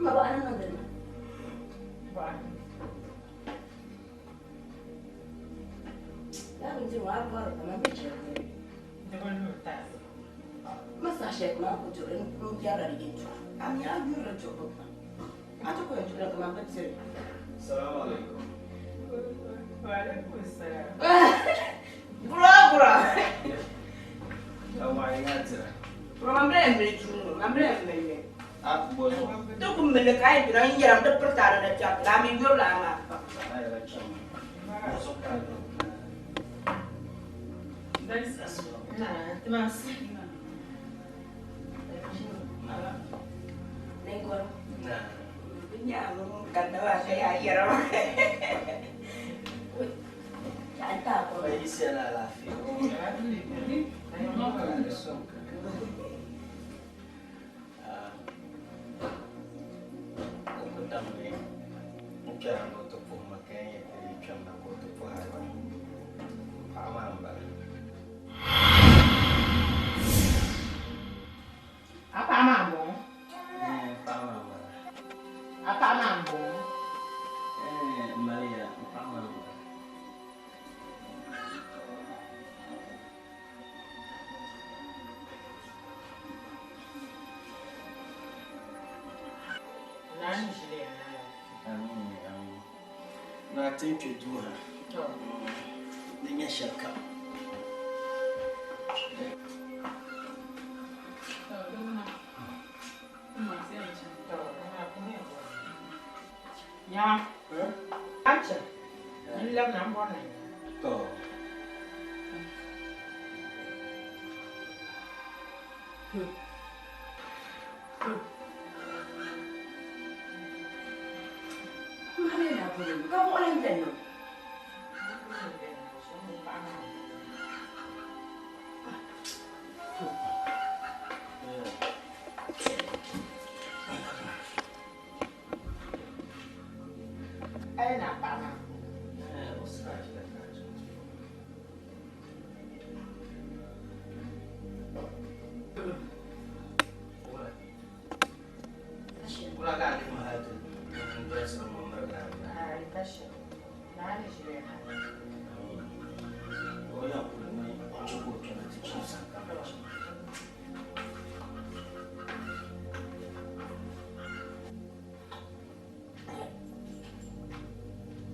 Ma bɔɣa ni niŋdi li. Bɔɣa. Laa bindirigu maa a bɔri kaman bɛ chɛri dini. Di bi lu taasi. Ma saha shɛli kaman a ku duɣiri n yɛrila di yɛltɔɣa. A mi a yuri di duɣibu pam. A ti ku yɛn duɣila kaman bɛ diri. Salaam alaikum. Wa alaikum salam. Gura gura. Awa ya dira. Gura man bila yɛn mili duu ŋɔ man bila yɛn mili li. A ku bɔ zuɣu. Ti ku mili ka a yi dina n yɛra di piriti a ni di kpɛri ti a mi yuri laa maa pam. A yɛla chaŋ. Bɔ zuɣu ka a niŋ. A paɣa maa m-bɔŋɔ? A paɣa maa m-bɔŋɔ? Naa ni ʒili ya naa. Ameen, ameen. Naa ti n kpe duu ha. Di nya shɛli kam. Nya. Acha. N labina m bɔri ni. To. Ka buɣili n beni niŋ. Ai na paɣa maa. Ai ka shɛli. Naa ni ʒili ya naa.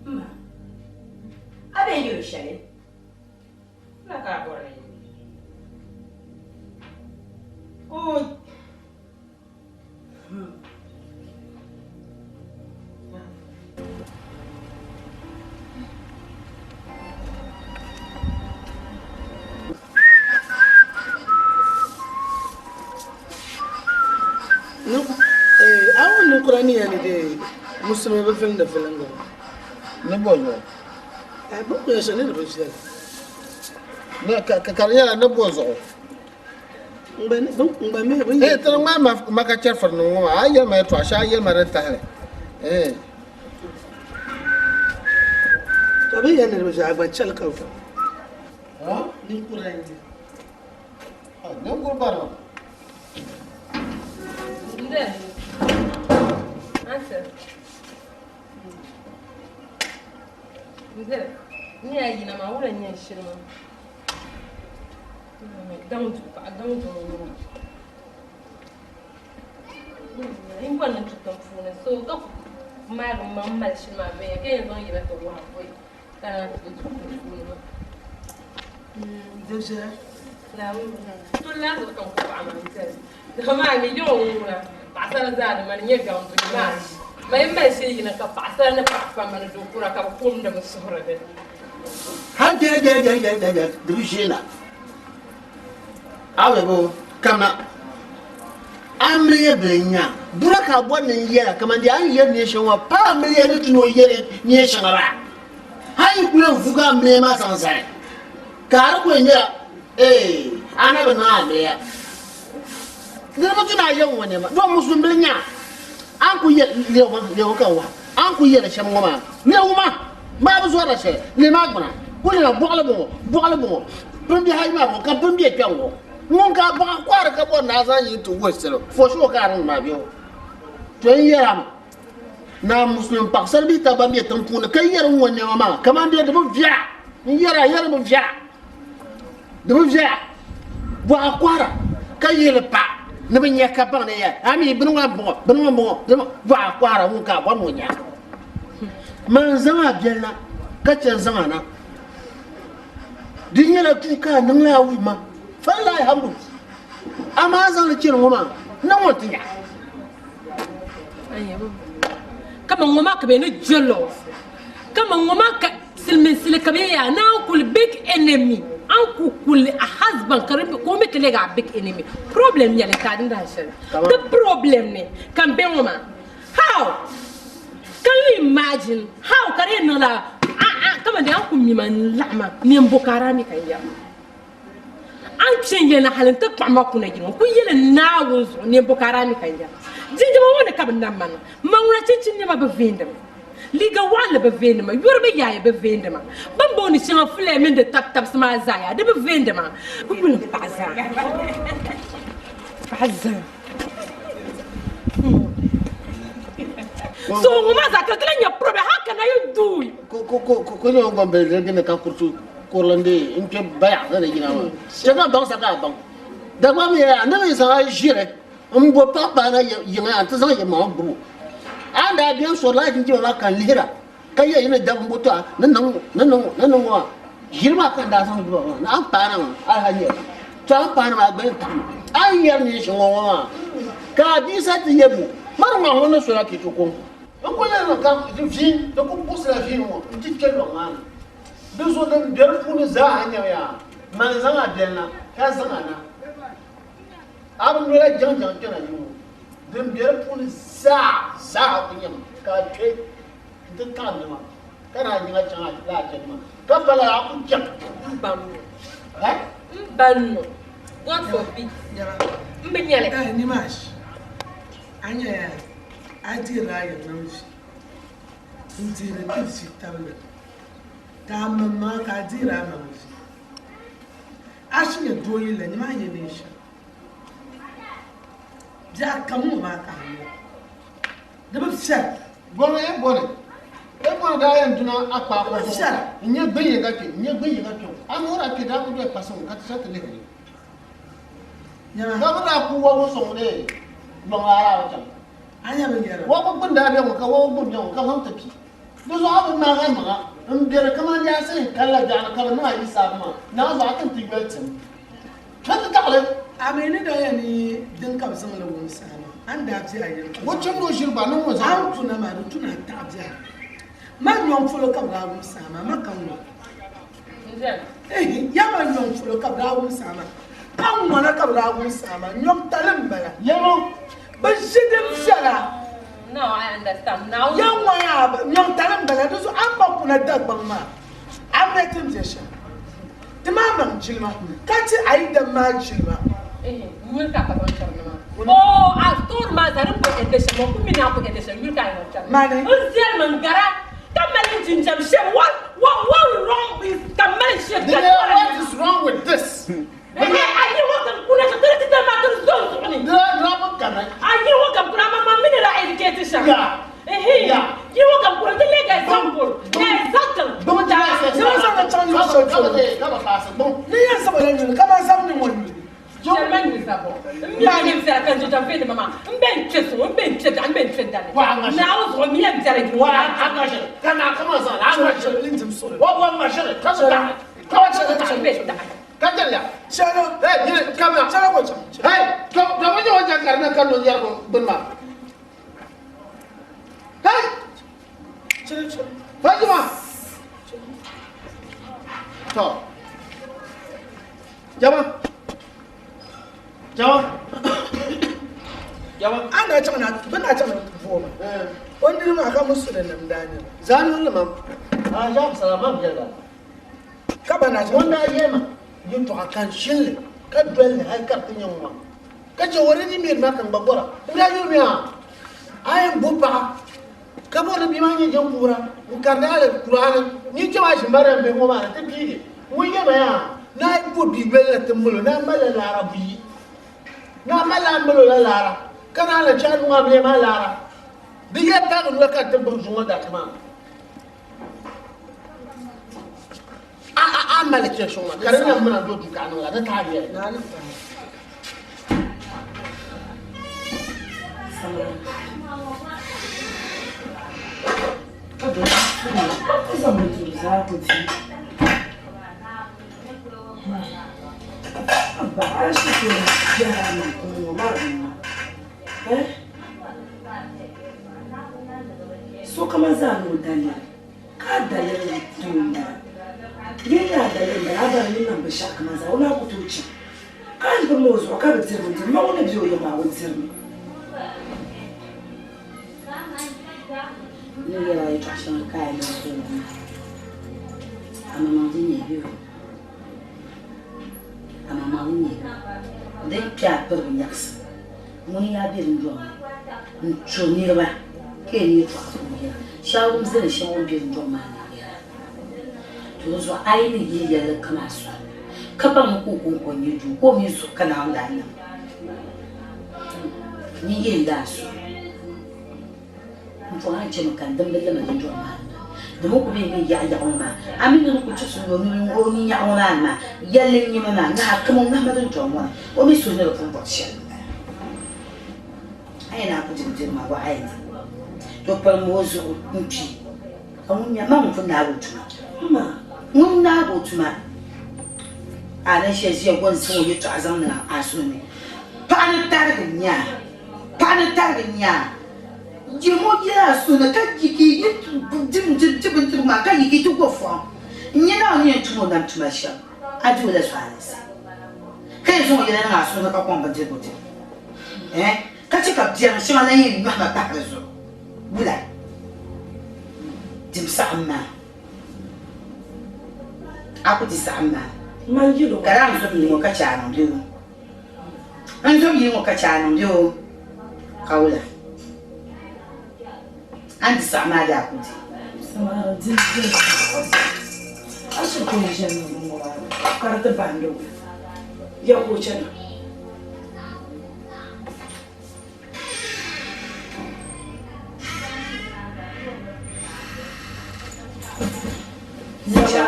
Ma, a bɛ yuli shɛli? Na ka a bɔri ni yuli. Oi. Aw ninkura ni yɛli de musulimi bi vilindi vilingi Ni bɔ zuɣu? Bɛ ku yɛli shɛli ni di bi viɛla. Ka ka di nyɛla ni bɔ zuɣu? N gba mi bɛ Eh, ti di ŋmaai maka chɛfirinim ŋɔ maa, a yi yɛli ma yɛtɔɣa shɛli, a yɛli ma din tahili. Eh. To bɛ yɛli ni di bi viɛla, a gba chɛli ka vo. Ninkura n-nyɛ. Ninkuri barima. Nde. Answer. Nde. Ni a yina maa wula n-nyɛ n shiri maa. Daŋ du paɣa daŋ du n-nyɛ o. N bɔri ni n tu tiŋ puuni so ka ku maagi m maŋ mali shili maa viɛnyɛla ka yɛn zaŋ yina ti wahi pɔi ka naan ti be duu puuni maa. Tuli ka n ku paɣa maa n-tɛli. Dama mi yiŋ o ŋuna paɣasara zaa ni mani nyɛ gaŋ duli maa. Ma yi mali shili yina ka paɣasara ni paɣa kpamba ni do kura ka bɛ kumdi bɛ suhuri dini. Hal jɛjɛjɛjɛjɛ di bi ʒeena. A bɛ bo kamina amiliya bɛ nya bura ka a bɔri ni n yɛla kaman di a ni yɛri neen shɛŋa ŋɔ pa amiliya ni ti ni o yɛli neen shɛŋa maa. Hal yi kuli yɛn vugi amiliya maa zaŋ zali ka a di ku yɛn nyɛla ee a na bi niŋ amiliya. Niriba ti ni a yɛm ŋɔ nɛma doo musulimbili nya a ni ku yɛli lɛgu ma lɛgu ka n wahi a ni ku yɛli shɛm ŋɔ maa lɛgu ma maa bi zɔrila shɛli lɛɛ maa gbuna ku lɛla bɔɣili bɔŋɔ bɔɣili bɔŋɔ bimbihi ayi maa bɔŋɔ ka bimbihi kpɛŋ ŋɔ ŋun ka a baɣa kɔhiri ka bɔri ni a zaŋ yi ti wuhi salo for sure ka a niŋdi maa bɛ o. To n yɛra naa musulim paɣasari bihi taba ban bɛ tiŋ puuni ka yɛri n ŋɔ nɛma maa kamani dee di bi viɛla n yɛra yɛri bi viɛla di bi viɛla bɔɣa kɔhira ka yɛli pa ni bi nya ka baŋ ni ya a mi bini ŋɔ n-bɔŋɔ bini ŋɔ n-bɔŋɔ bɔɣa kɔhira ŋun ka a bɔri ni o nya man zaŋ a biɛli na ka chɛ n zaŋ a na di nyɛla duu ka a niŋ la a wuhi ma falilahi hamdu amaa a zaŋ li chani ŋɔ maa niŋ ŋɔ ti nya. Kaman ŋɔ maa ka bɛ ni jealous kaman ŋɔ maa ka siliminsili ka bɛ yaa ni a kuli big enemy a ni ku kuli a husband ka di ka o mi ti leegi a big enemy problem nyɛli ka a di dahin shɛli di problem ni ka n be ŋɔ maa how can you imagine how ka di yɛn niŋ la a a kaman di a ni ku mi ma n laɣima neen bo ka a daa mi ka n yɛri ma. A ni kpe n-yɛli ni hali n-ti kpaɣi ma kuna yini ŋɔ ku yɛli Naawuni zuɣu neen bo ka a daa mi ka n yɛra. Jinjama ŋɔ ni ka bɛ nam ma na. Ma ŋuna chinchin nɛma bi veendi ma. Liiga waɣinli bi veendi ma. Yuri bi yaaya bi veendi ma. Bɛ ni booni shɛŋa fulɛɛ mini di tabtabisi maa zaa yaa di bi veendi ma. Ku yuli m paɣa zaa. Paɣa zaa. So ŋɔ maa zaa ka ti lahi nya problem. How can I do it? Ko ko ko ko nyɛ ŋun gɔn bili ni ka kuriti kurili n dee n kpɛ bayaɣa ni yina maa chɛ ka baŋ sa ka a baŋ Dagbaŋ mi yaa ni mi zaŋ a ʒiri n bo paɣa paana yiŋa yaa n ti zaŋ yimaŋa gbubi o a ni daa bɛni sori lala jinjɛma maa ka n lihira ka yɛ yi ni dabi n bo to a ni niŋ ŋɔ ni niŋ ŋɔ ni niŋ ŋɔ maa ʒiri maa ka n daa zaŋ gbubi a maa ni a ni paana maa a hali nyɛri to a ni paana maa a gba yɛn taɣimi a ni nyɛri neen shɛŋa ŋɔ maa ka a bia sa ti yɛ bo mani ŋɔ ŋɔ ni sola ka yi ti kɔŋ N ku yɛli ni ka di vi, di ku buɣisila vi ŋɔ nti kpe lɔŋ maa ni. Di zuɣu din be di puuni zaa ha nyamiya, man zaŋ a biɛli na, ka zaŋ a na. A bi nola jaŋjaŋ kpɛna yi ŋɔ. Din be di puuni zaa zaa ku nyami ka a kpe nti taɣi nɛma, ka naan yiŋa chaŋ a lala chandi maa, ka pa lala a ku chaŋ. M ba n-ŋɔ. M ba n-ŋɔ. God forbid. M bi nya li. Nimash, a nyaya A dihirila a yiŋnim vi n-dihiri ti vi tabili, ka a maŋmaŋa ka a dihiri a maŋ vi. A shi nyɛ doo yilli, nyama a yɛ neen shɛm. Biɛɣu kam ŋɔ maa ka a nya, di bi fiɛri. Bɔŋɔ e bɔni, e bɔni daa yɛn duna a kpaakpa Di bi zuɣu fiɛri. n-nyɛ gbin yiŋga kpe, n-nyɛ gbin yiŋga kpe ŋɔ. A mi o daa kpe daa ku doli kpasi ŋɔ ka ti sa ti lihiri li. Nyama. Ka bɛ daa ku wɔbigu sɔŋ ni lɔŋ la arabi chaŋ. A nya binyɛra? Wɔbigu gbuni daa be ŋɔ ka wɔbigu gbuni be ŋɔ ka bɛ zaŋ ti pi. Di zuɣu a bi maag a maŋa m-beri kaman di a sayin kali la biɛɣuni ka bɛ niŋ a yisaabu maa naai zuɣu a ti ni ti yoli tim ka ti taɣi li. A mi ni daa yɛn ni din ka bɛ zaŋ li wumsi a maa, a ni daa be a yili ka O chimdi o ʒiri gba niŋ o zaŋ. A ni tuna maa, di tuna a taɣi biɛhi. Man nyɔŋ polo ka bɛ daa wumsi a maa, ma ka ŋɔ. Ya ma nyɔŋ polo ka bɛ daa wumsi a maa, ka ŋɔna ka bɛ daa wumsi a maa, nyɔŋ tali m-bala. Bɛ ʒi din viɛla. Ya ŋɔ yaa nyɔŋ tali m-bala, di zuɣu a ni pa kuna Dagbaŋ maa, a mi ti ni be shɛm. Ti maa maŋ jilima, ka ti a yidana maa jilima. Mani. What is wrong with this? Ni yɛn saba la nyuli kaman sab ni ŋɔ nyuli. A ni daa chaŋ na, bɛ ni daa chaŋ na ti vooi ma, o niriba maa ka Musulinima daa nyɛ ba. Ka ba daa chaŋ. Ŋun daa yɛli ma yɛtɔɣa ka n shini li ka doli li hali ka di ti nyɛ ŋ-ŋɔ ka chɛ o ready made maa ka n gba bɔra. N daa yuli mi a, a yɛn bo paɣa ka bɔri ni bia maa nyɛ jɛnkuura n-karindi hali Kuraani ni kpɛm a ʒimbariya m-be ŋɔ maa ni ti piigi. Ŋun yɛli ma yaa, ni a yi bo bia yoli la ti mali o, ni a malila laara buyi. Ni a malila a mali o la laara, ka naan la chɛ a niŋ a bilia maa laara. Di yɛn taagi noli ka n ti gbubi zuŋɔ dati maa. A a a mali chɛ suŋ maa ka di nyɛ mina do duu ka a niŋ la di taagi yɛli. Sokam zaa ni o daliri, ka a daliri doo m-bala. Di yi nyɛ a daliri m-bala, a bari ni niŋ binshɛɣu kaman zaa o naan ku tooi chaŋ. Ka a yibiri ma o zuɣu ka bi diri bindirigu, ma ŋun ni be o yiŋ maa o dirimi. N ni yɛl a yɛtɔɣ shɛŋa ka a niŋ zuŋɔ maa, amaŋmaŋ di nyɛ bɛ o. Amaŋmaŋ di nyɛ din kpe a piribu nyaɣisi. Ŋuni n-yaa be dundɔŋ ni n-turi niriba ka yɛn yɛtɔɣa ka o yɛra, Shɛli ŋun zani shɛm o ni be dundɔŋ maa ni yɛra. To di zuɣu a yi ni yihi yɛlli kam a suhu ni, ka baŋ ni ka o kɔŋko n-nyɛ doo, ka o mi zuɣu ka Naawuni daa nam nyin yihi li a suhu ni. M pɔŋ a ni chɛ mi ka n dimdi lima dundɔŋ maa ni maa, dama o ku bee ni yaɣi yaɣi ŋɔ maa, a mi ni di ku chibisi o nuu o ni yaɣi ŋɔ maa ni maa, yɛlli n-nyɛ ma maa, ŋaha kam o ŋahima dundɔŋ ŋɔ ni, o mi suhu ni di pun bɔri shɛli m-bala. A yɛn naan ku di bindirigu maa gba a yɛn di. To kpalim o zuɣu n-kpi, ka ŋun nya ma ŋun pun naagi o tuma. Ŋun naagi o tuma, a ni ʒiya ʒiya gɔn zaŋ o yɛtɔɣa zaŋ niŋ a suhu ni. Paɣa ni tarigi n-nya a, paɣa ni tarigi n-nya a. Yim o yɛla a suhu ni ka yi ka yi di bindirigu maa ka yi ka yi ti go fɔŋ n-nyɛ Naawuni ni yɛn tum o nam tuma shɛm, a di o la zualinsi, ka yɛn zaŋ o yɛla niŋ a suhu ni ka kɔŋ bindirigu dibu, ɛɛn, ka chɛ ka biɛrim shɛŋa lan yɛn nyɔhi ma pahi di zuɣu. Wula? Dim saɣim maa. A ku di saɣim maa. Ka daa n zo bia ŋɔ ka chɛ a niŋ bɛ o. N zo bia ŋɔ ka chɛ a niŋ bɛ o. Ka wula? A ni di saɣim maa bee a ku di? Samara di di a shiri ku ni ʒiɛm niŋ ŋɔ maa ka di ti bahindi wula? Ya ka o chana.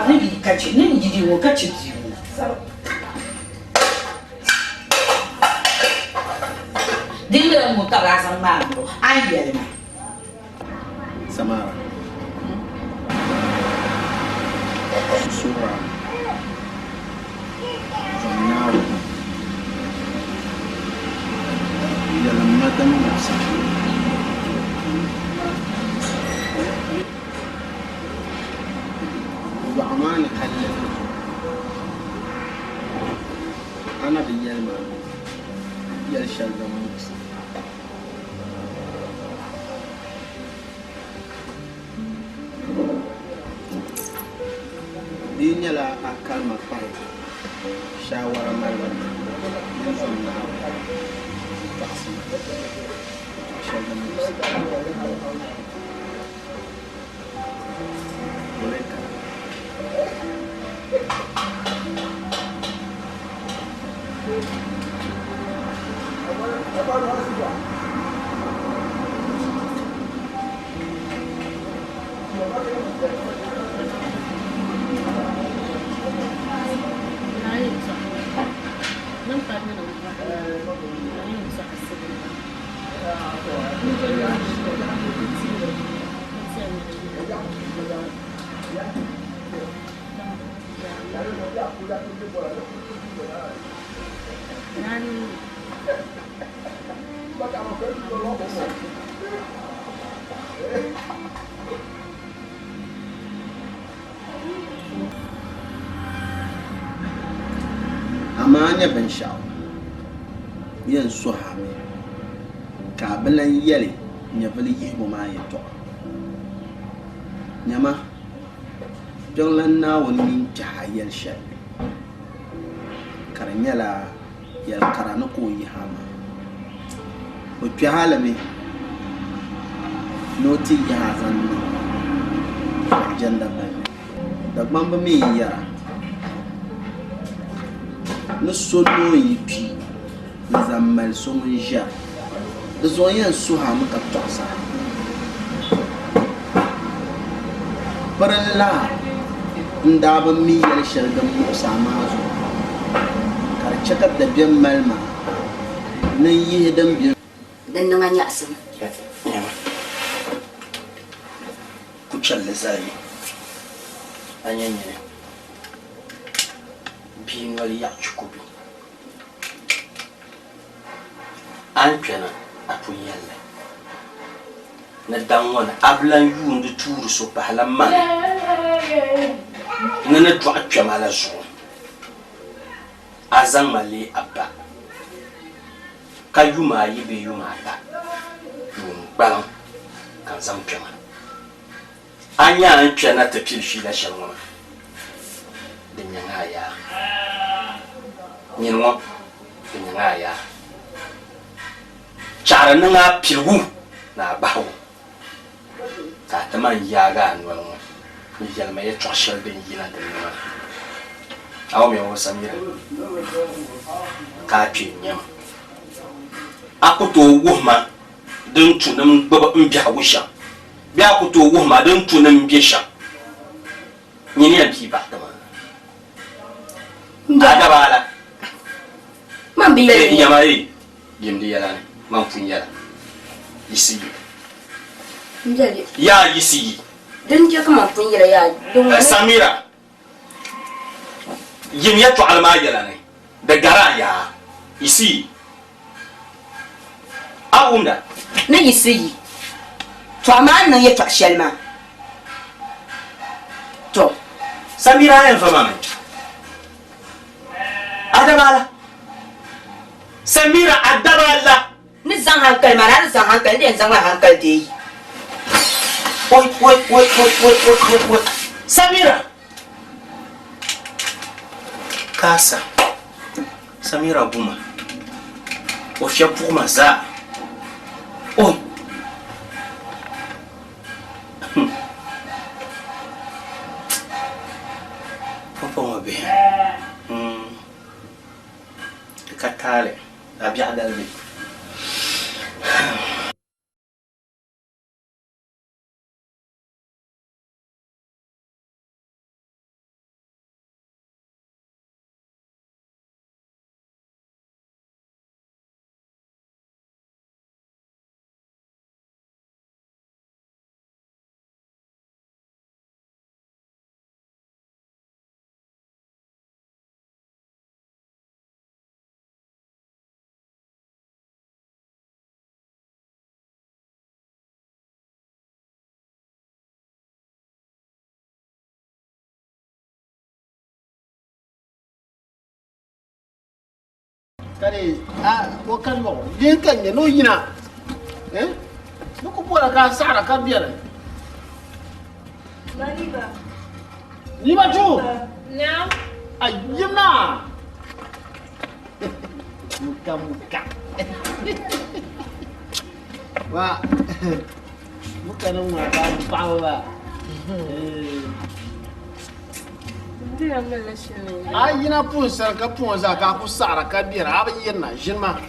Ni yi ka chɛ ni yi di ŋɔ ka chɛ bia ŋɔ. Di mi la ŋɔ ka bɛ daa zaŋ ŋmaai ŋɔ a ni yɛli ma. Samara suhura zom Naawuni yɛlim ma din muɣisi Yɔɣu maa ni ka lihiri a na bi yɛli ma yɛl shɛli din muɣisi. Di yi nyɛla a kalima pahi shaawara malibu ni, nyin zom Naawuni n-tɔɣisi ma yɛtɔɣ shɛli din muɣisi. Eureka! Amaa a nya binshɛɣu yɛn suhi a mi ka a bi lan yɛli nyɛvili yihibu maa yɛtɔɣa. Nyama, Kpiɔŋlan Naawuni mini kpɛhi a yɛli shɛli ni, ka di nyɛla yɛl kara ni ka o yihi a maa. O kpɛhi a li mi ni o ti yihi a zaŋ niŋ jɛnda balli. Dagbamba mi n-yɛra ni so noo yi kpi n-zaŋ mali so ŋun ʒiɛri, di zuɣu yɛn suhi a mi ka tɔɣis a. Pirinla n-daa bi mi yɛl shɛli din muɣis a maa zuɣu, ka di chɛ ka dabiɛm mali ma ni n yihi din be. Din niŋ a nyaɣisim. Nyama, kuchɛlli zali mi, a nya nyini bia noli yaɣi chikubi. A ni kpɛna a pun yɛli li ni daŋ ŋɔ ni a bi lan yuundi tuuri so pahila mani ni ni dɔɣi kpɛma la zuɣu. A zaŋ ma leei a ba, ka yuma ayi bee yuma ata yuun kpaliŋ ka n zaŋ kpɛma. A nya a ni kpɛna ti pili fiila shɛli ŋɔ maa, di nyaŋ a yaa. Nyini ŋɔ, di nyaŋ a yaa. Chaɣiri niŋ a piligu ni a bahigu, ka a ti man yaagi a noli ŋɔ n-yɛli ma yɛtɔɣ shɛli din yina din ni maa. A wum ya o Samira, ka a kpe n-nya ma. A ku tooi wuhi ma din tu ni m gbibi m biɛhigu shɛm bee a ku tooi wuhi ma din tu ni m be shɛm? Nyini yɛn pii baɣa ti ma. A daba a la. Man bi yɛli. Nyama yi yim di yɛla ni, man pun yɛla yiɣisi yi. M biɛli. Yaa yiɣisi yi. Din chɛ ka man pun yɛla yaa din ŋɔ ni. Samira, yim yɛtɔɣili maa yɛla ni, di gari a yaa yiɣisi yi. A wumda? Ni yiɣisi yi. Tɔ amaa a ni niŋ yɛtɔɣ shɛli maa, tɔ. Samira a yɛn va ma mi? A daba la? Samira a daba la? Ni zaŋ hankali maa ni a ni zaŋ hankali, n di yɛn zaŋla hankali deei yi. Oi, oi, oi, oi, oi, oi, oi, oi. Samira! Kaasa, Samira guma, o fiɛbi puɣi ma zaa. Oi! Pumpɔŋɔ bihi, di ka taali, a biɛɣu dali bɛ. Kare a o ka lɔɣu din ka nyɛ ni o yina eh ni ku bɔra ka a saɣara ka biɛni Niba tu Naam. A yimna muka muka wa muka ni ŋuna ka paɣaba ba A yina pun sani ka puŋɔ zaa ka a ku saɣira ka biɛri a bi yirina ʒini maa.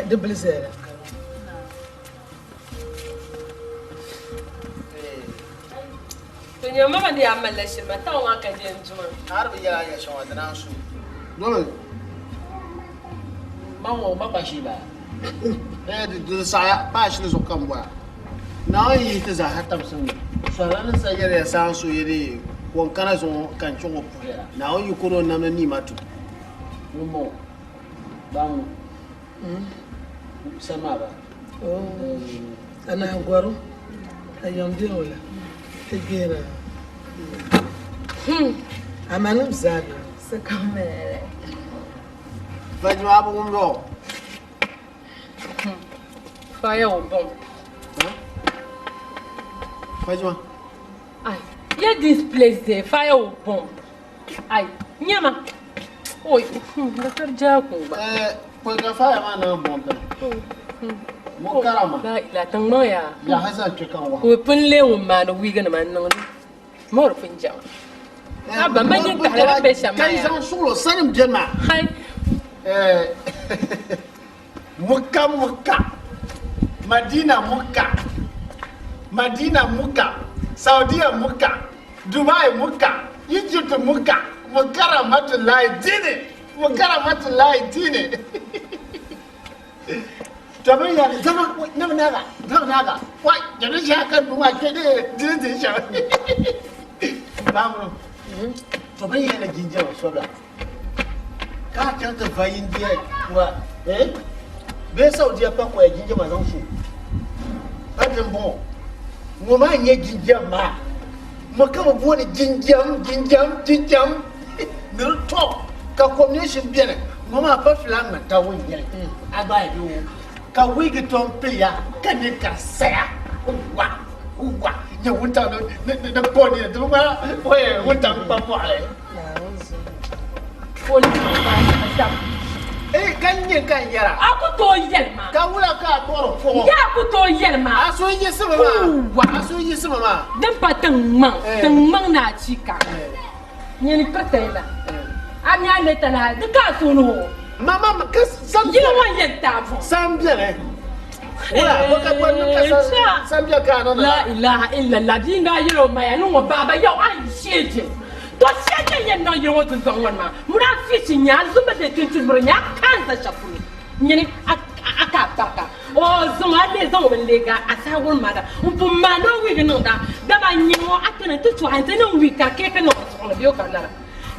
Di bili zaya la. To nyɛ mama ni yaa malila shili maa taŋ maa ka di yɛn du maa. A di bi yɛli a yɛli shɛŋa di naan su. Dole ma ŋɔ ma ba shee baa. Eh di saɣaya paa shili zuɣu ka n bɔra. Naawuni yi ti zaa ha tamsim ni, sɔhila ni sa yɛliya saa n-so yi di ko n-kana zuŋɔ ka n chaŋ o puhiya. Naawuni yi ko ni o namdi niima tum. Ŋumbɔŋɔ, baŋ sani maa ba. A naa gɔrim, a yɛm be o la, ti gbeera. A manim zaa be o. Sokam bela lala. Vajima a bi wumdi o. Fire o bomb. Fajima. Ai, yeah this place there, fire o bomb. Ai, nyama. Oi, Dr. Jakun ba. Eh, poi ka fire ma na bomb ta. Mo karama. La la tang ma ya. Ya hasan che kan wa. Ko pun le wun ma na wiga na man niŋ Mori pun jama. Abba ma nyin tahili din be shɛm maa Ka yi zaŋ suɣulo sani m-beni maa. Hai. Muka muka. Madina muka. Madina muka, Saudiya muka, Dubai muka, Egypt muka, Mukarramatullahi dini, Mukarramatullahi dini. To bin ya zama na naga, na naga. Wai, da ni sha kan duwa ke ne dini din sha. Bamu. To bin ya na jinjin soda. Ka kan ta vayin diya wa, eh? Be Saudiya pa ko ya jinjin ma zan fu. Adin bon. Ŋɔ maa n-nyɛ jinjam maa. Mo ka bɛ booni jinjam, jinjam, jinjam ni di to ka combination beni. Ŋɔ maa pa filan ŋma tawo n-nyɛ li. A gba yi o ka wigi tom piliya ka ne ka saya wa wa nyɛ wuntaŋ ni ni kpa o nini di bi ŋmana wuntaŋ kpa mɔɣili. Eh, ka nyɛ ka n yɛra. A ku tooi yɛli ma. Ka wula ka a kpuɣiri kuɣu. Ya ku tooi yɛli ma. A suhu yiɣisimi maa. A suhu yiɣisimi maa. Din pa tiŋ ŋmaŋ, tiŋ ŋmaŋ ni achiika. Nyini piriti la. A mi a ni talahi di ka a suhu ni o. Ma ma ma ka sam bɛni. Yili ŋɔ yɛn taai buɣim. Sam bɛni. Wula bɔ ka bɔ ni ka sam bɛni ka a niŋdi la. La ilaha illallah bia n-daa yɛli o maya ni ŋɔ baaba yɛw a yi sheeje. To shɛli din yɛn niŋ yili ŋɔ dundɔŋ ŋɔ ni maa, muni a fiisi nya a zumbu din tinti luri nya a kaanza shɛli polo nyini a ka a barika. O zaŋ a lee zaŋ o mi leegi a saha wurim maa da m pun maani o wiigi niŋda, dama nyini ŋɔ a kani nti tɔhi nti niŋ wiigi ka keeki niŋ o zuɣu ni bee o ka lala.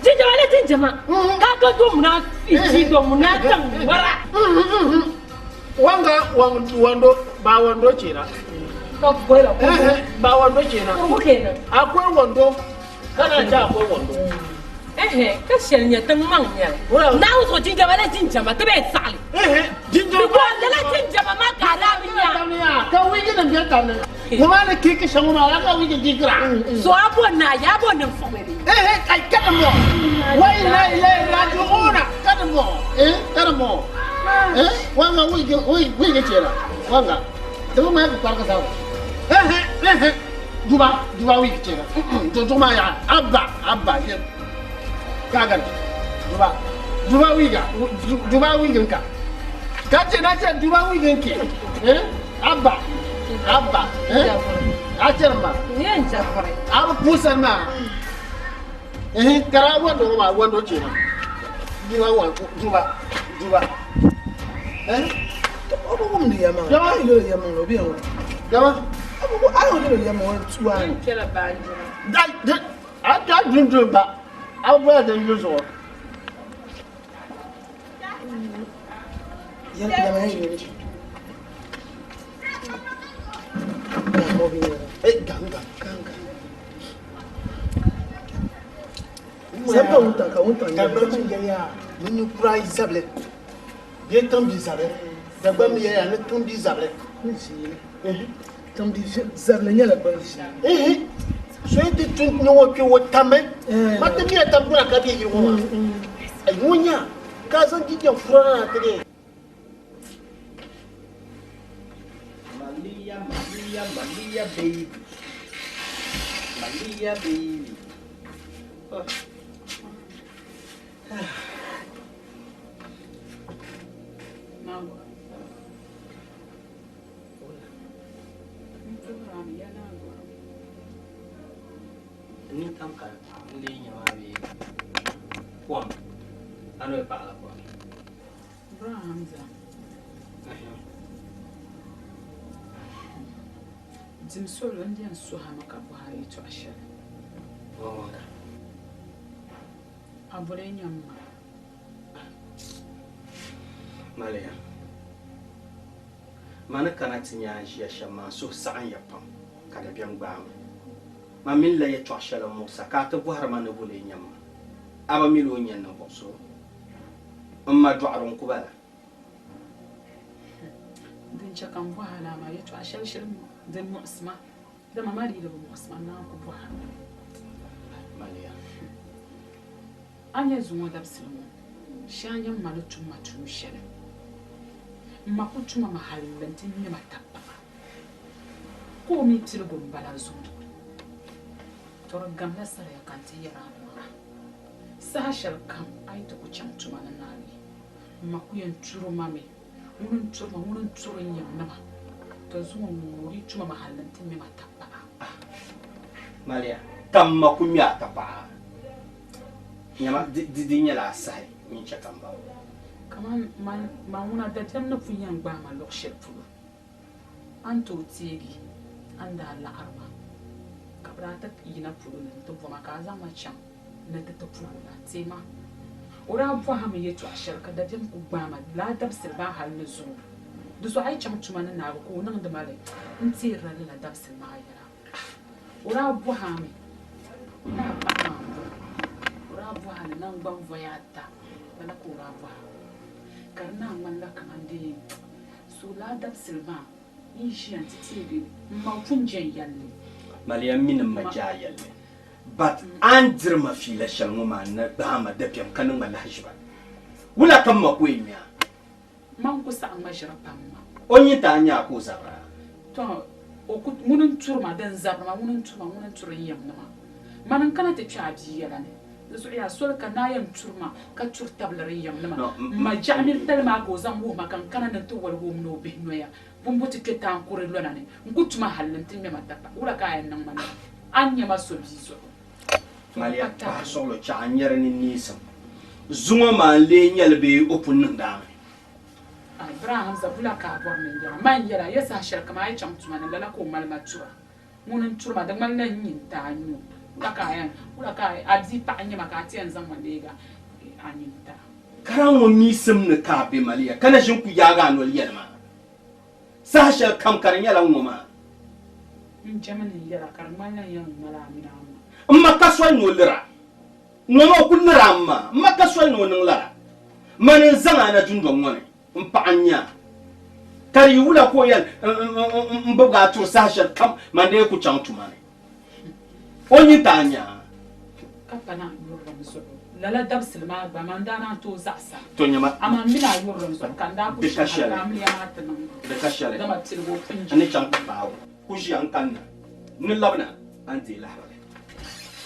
Jinjama la jinjama ka a ka do muni a fiisi do muni a tiŋ wara. Wanga wando ba wando kenan. Ka gola ba wando kenan. Kurugu kenan. Akwai wando. Kana ci akwai wando. Ehe, ka shɛli nyɛ tiŋ maŋ nyɛli. Naawuni zuɣu jinjama la jinjama ti bee saɣali. Ehe, jinjama. Di bɔri lala jinjama maa ka a daa bi nya. Ka wigi nim bɛ tam ni. Ŋɔ maa ni kiiki shɛŋa ŋɔ maa ka wigi kiikira. So a bo naa ya bo nim fuɣimi bi. Ehe, kai kada mo. Wa inna ilaihi raji'una. Kada mo. Eh, kada mo. Eh, wanga wigi wigi kenan. Wanga. Di bi ŋmaya ka kparigi zaŋ. Ehe, ehe. Duba, duba wigi kenan. To zuɣu maa yaɣa. Abba, abba, ye. Ka gani. Duba, duba wiga, duba wigin ka. Ka ce na ce duba wigin ke. Eh, abba, abba, eh. A cɛri ma. N jafari. A bi puusari maa. Eh, kara wando ŋɔ maa wando kenan. Duba wa, duba, duba. Eh. O bi wumdi ya maŋa. A yi lolo ya maŋa o bɛ ya ŋɔ. Dama. A yi lolo ya maŋa o tu a ni. Kpɛla baanjira. Da, da, a da dundun ba. A bɔla din yuli zuɣu. Yɛli dama ya yuli. Gam o binyɛra. Eh, gam gam. Gam gam. Zan pa wuntaŋ ka wuntaŋ nyɛ. Dagbamb mi yɛliya ni ninkura yi zabili bee tiŋ bi zabili. Dagbamb mi yɛliya ni tiŋ bi zabili. N ʒiili. Tiŋ bi zabili nyɛla bin ʒiili. Ehe. So yi ti tun ni ŋɔ kpe o tammi. Ma ti miya tam kuna ka be yili ŋɔ maa. Ayi ŋɔ nya ka zaŋ jinjam fura na ti dee. Malia, Malia, Malia, baby. Malia, baby. Oh. Nintam ka n lee nya maa bee kom a ni bi paɣila kom. Bro Hamza. Dim solo n yɛn suhimi ka bɔhi a yɛltɔɣa shɛli. A boli nyam ma. Maliya, ma ni kana ti nya a ʒiya shɛm maa, n suhu saɣim ya pam ka dabiɛm gbaai ma. Ma mini la yɛltɔɣa shɛli n muɣisa ka a ti bɔhiri ma ni boli nyam ma. A bi mi li o nya ninvuɣ so n ma dɔɣiri n ku ba la. Din chɛ ka n bɔhi a laa maa, yɛltɔɣa shɛli shiri din muɣisi ma, dama ma dii di bi muɣisi ma, n naan ku bɔhi a. Maliya. A nya zuŋɔ dabisili ŋɔ, shee a nya m ma ni tum ma tuun shɛli. M ma ku tuma ma hal nti ŋme ma tapaɣa, ka o mi piligu m-bala zuŋɔ. Tɔ di gamla saria ka n ti yɛr a maŋa. Saha shɛli kam a yi ti ku chaŋ tuma ni naai, m ma ku yɛn turi ma mi. Ŋuni n-turi ma, ŋuni n-turi n yɛm nima. To zuŋɔ ŋun o di tuma ma hali nti ŋmɛ ma tapaɣa. Malia, ka m ma ku ŋmɛ a tapaɣa. Nyama, di, di, di nyɛla a sahi nyin chɛ ka m baŋ. Kaman man, man ŋuna dabiɛm ni pun yɛn gbaai ma luɣ shɛli polo, a ni tooi teegi a ni daa laɣiri ma, ka bɛ daa ti yina polo ni nti bo ma ka a zaŋ ma chaŋ ni ti ti puhi o la, teei ma. O daa bɔhi mi yɛtɔɣ shɛli ka dabiɛm kul gbaai ma lala dabisili maa hal ni zuŋɔ. Di zuɣu a yi chaŋ tuma ni naagi ka o niŋdi ma li, n teerila lala dabisili maa yɛla. O daa bɔhi a mi, ni a paɣ maa m-bɔŋɔ? O daa bɔhi a ni naŋgbanvoya ata, lala ka o daa bɔhi a. Ka di naan ŋmanila kaman dee so lala dabisili maa n yi ʒiya nti teegi m ma pun je n yɛlli. Maliya mi ni m ma je a yɛlli, but a ni diri ma fiila shɛli ŋɔ maa n-na gbaai ma dabiɛm ka niŋ ma lahiʒiba. Wula ka m ma ku yɛn nya a? Man ku saɣim ma ʒiri pam ma. O nyin ti a nya a ka o zabira a. Tɔ! O ku, ŋuni n-turi ma, din zabiri ma, ŋuni n-turi ma, ŋuni n-turi n yiŋnima. Mani n-kana ti kpe a bia yɛla ni. Di zuɣu yaa soli ka naa yɛn turi ma ka turi tabiliri n yiŋnima. M ma Jaɣimilitali maa ka o zaŋ wuhi ma ka n kana ni n-ti woligi o mini o bihi noya bumbu ti kpe taankuri lɔna ni. N ku tuma halli nti ŋme ma tapa. Wula ka a yɛn niŋ ma ni a ni nya ma so bia zuɣu? Maliya paɣa suɣulo chaɣ n nyari ni neesim. Zuŋɔ maa n-lee nyɛli bee o pun niŋdi a mi? Abraham Hamza, Bula ka a bɔri ni n yɛra? Man yɛla, ya saha shɛli kam a yi chaŋ tuma ni, lala ka o mali ma tura. Ŋuni n-turi ma, di ŋmanila n nyin ti a nyu. Wula ka a yɛn, wula ka a bia paɣa n-nyɛ ma ka a ti yɛn zaŋ ma leeg a nyintaa? Kara ŋɔ miisim ni ka a be Maliya, ka na ʒin ku yaagi a noli yɛli ma. Saha shɛli kam ka di nyɛla ŋ-ŋɔ maa. N jɛmi ni n yɛla ka di ŋmanila n yɛn ŋmala a mini a ma. M ma ka soli ni o lir a. Ŋ-ŋɔ maa o ku lir a m ma. M ma ka soli ni o niŋ lala. Mani n-zaŋ a na dundɔŋ ŋɔ ni, m paɣa n-nyɛ a. Ka di yi wula ka o yɛli m bibigi a turi saha shɛli kam, man dee ku chaŋ tuma ni. O nyin ti a nya a. Ka pa ni a yurilim zuɣu. Lala dabisili maa gba, man daa naan tooi zaɣis a. To nyama. Amaa m mi ni a yurilim zuɣu ka n daa ku Di ka shini hal shɛli. ka amiliya maa ti niŋ ma. Di ka shɛli. Dama tiligi o pun je. N ni chaŋ ti paai o. Ku ʒiya n kanna. N ni labina, a ni deei lahibali.